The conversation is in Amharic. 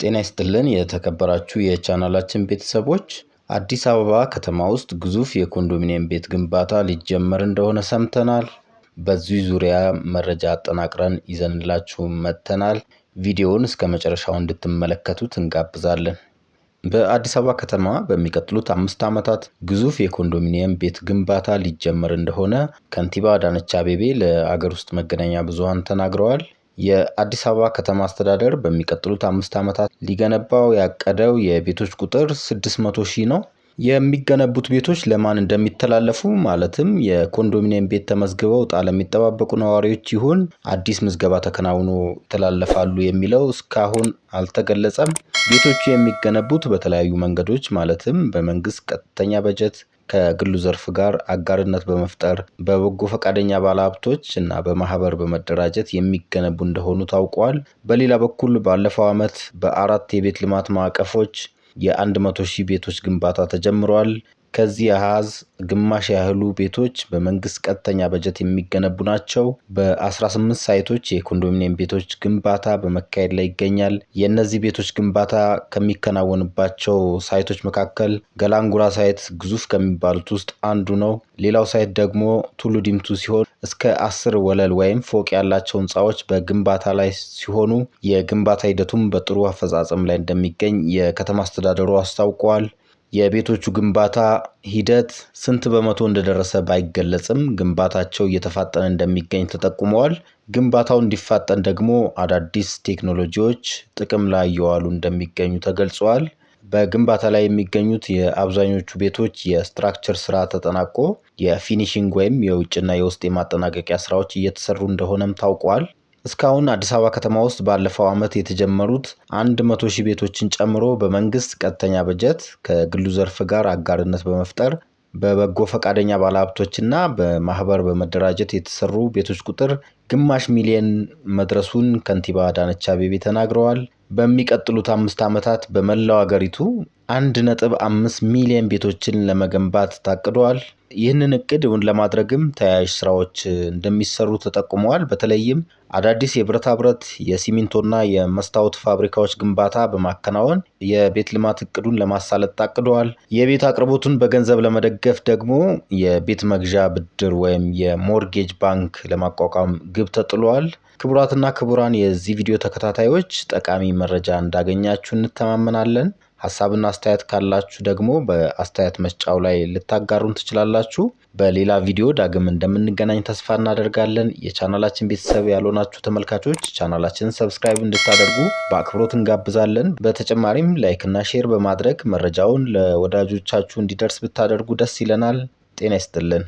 ጤና ይስጥልን የተከበራችሁ የቻናላችን ቤተሰቦች፣ አዲስ አበባ ከተማ ውስጥ ግዙፍ የኮንዶሚኒየም ቤት ግንባታ ሊጀመር እንደሆነ ሰምተናል። በዚህ ዙሪያ መረጃ አጠናቅረን ይዘንላችሁ መጥተናል። ቪዲዮውን እስከ መጨረሻው እንድትመለከቱት እንጋብዛለን። በአዲስ አበባ ከተማ በሚቀጥሉት 5 ዓመታት ግዙፍ የኮንዶሚኒየም ቤት ግንባታ ሊጀመር እንደሆነ ከንቲባ አዳነች አቤቤ ለአገር ውስጥ መገናኛ ብዙኃን ተናግረዋል። የአዲስ አበባ ከተማ አስተዳደር በሚቀጥሉት 5 ዓመታት ሊገነባው ያቀደው የቤቶች ቁጥር 600 ሺህ ነው። የሚገነቡት ቤቶች ለማን እንደሚተላለፉ፣ ማለትም የኮንዶሚኒየም ቤት ተመዝግበው ዕጣ ለሚጠባበቁ ነዋሪዎች ይሁን አዲስ ምዝገባ ተከናውኖ ይተላለፋሉ የሚለው እስካሁን አልተገለጸም። ቤቶቹ የሚገነቡት በተለያዩ መንገዶች፣ ማለትም በመንግስት ቀጥተኛ በጀት፣ ከግሉ ዘርፍ ጋር አጋርነት በመፍጠር፣ በበጎ ፈቃደኛ ባለሀብቶች እና በማህበር በመደራጀት የሚገነቡ እንደሆኑ ታውቋል። በሌላ በኩል ባለፈው ዓመት በአራት የቤት ልማት ማዕቀፎች የ100 ሺህ ቤቶች ግንባታ ተጀምሯል። ከዚህ አሃዝ ግማሽ ያህሉ ቤቶች በመንግስት ቀጥተኛ በጀት የሚገነቡ ናቸው። በ18 ሳይቶች የኮንዶሚኒየም ቤቶች ግንባታ በመካሄድ ላይ ይገኛል። የእነዚህ ቤቶች ግንባታ ከሚከናወንባቸው ሳይቶች መካከል ገላንጉራ site ግዙፍ ከሚባሉት ውስጥ አንዱ ነው። ሌላው site ደግሞ ቱሉ ዲምቱ ሲሆን እስከ 10 ወለል ወይም ፎቅ ያላቸው ህንፃዎች በግንባታ ላይ ሲሆኑ የግንባታ ሂደቱም በጥሩ አፈጻጸም ላይ እንደሚገኝ የከተማ አስተዳደሩ አስታውቋል። የቤቶቹ ግንባታ ሂደት ስንት በመቶ እንደደረሰ ባይገለጽም ግንባታቸው እየተፋጠነ እንደሚገኝ ተጠቁመዋል። ግንባታው እንዲፋጠን ደግሞ አዳዲስ ቴክኖሎጂዎች ጥቅም ላይ እየዋሉ እንደሚገኙ ተገልጿል። በግንባታ ላይ የሚገኙት የአብዛኞቹ ቤቶች የ structure ስራ ተጠናቆ የ finishing ወይም የውጭና የውስጥ የማጠናቀቂያ ስራዎች እየተሰሩ እንደሆነም ታውቋል። እስካሁን አዲስ አበባ ከተማ ውስጥ ባለፈው ዓመት የተጀመሩት 100 ሺህ ቤቶችን ጨምሮ በመንግስት ቀጥተኛ በጀት፣ ከግሉ ዘርፍ ጋር አጋርነት በመፍጠር፣ በበጎ ፈቃደኛ ባለሀብቶችና በማህበር በመደራጀት የተሰሩ ቤቶች ቁጥር ግማሽ ሚሊየን መድረሱን ከንቲባ አዳነች አቤቤ ተናግረዋል። በሚቀጥሉት 5 ዓመታት በመላው አገሪቱ 1.5 ሚሊየን ቤቶችን ለመገንባት ታቅዷል። ይህንን እቅድ እውን ለማድረግም ተያያዥ ስራዎች እንደሚሰሩ ተጠቁመዋል። በተለይም አዳዲስ የብረታ ብረት፣ የሲሚንቶና የመስታወት ፋብሪካዎች ግንባታ በማከናወን የቤት ልማት እቅዱን ለማሳለጥ ታቅደዋል። የቤት አቅርቦቱን በገንዘብ ለመደገፍ ደግሞ የቤት መግዣ ብድር ወይም የ mortgage ባንክ ለማቋቋም ግብ ተጥሏል። ክቡራትና ክቡራን የዚህ ቪዲዮ ተከታታዮች፣ ጠቃሚ መረጃ እንዳገኛችሁ እንተማመናለን። ሀሳብና አስተያየት ካላችሁ ደግሞ በአስተያየት መስጫው ላይ ልታጋሩን ትችላላችሁ። በሌላ ቪዲዮ ዳግም እንደምንገናኝ ተስፋ እናደርጋለን። የቻናላችን ቤተሰብ ያልሆናችሁ ተመልካቾች ቻናላችንን subscribe እንድታደርጉ በአክብሮት እንጋብዛለን። በተጨማሪም like እና share በማድረግ መረጃውን ለወዳጆቻችሁ እንዲደርስ ብታደርጉ ደስ ይለናል። ጤና ይስጥልን።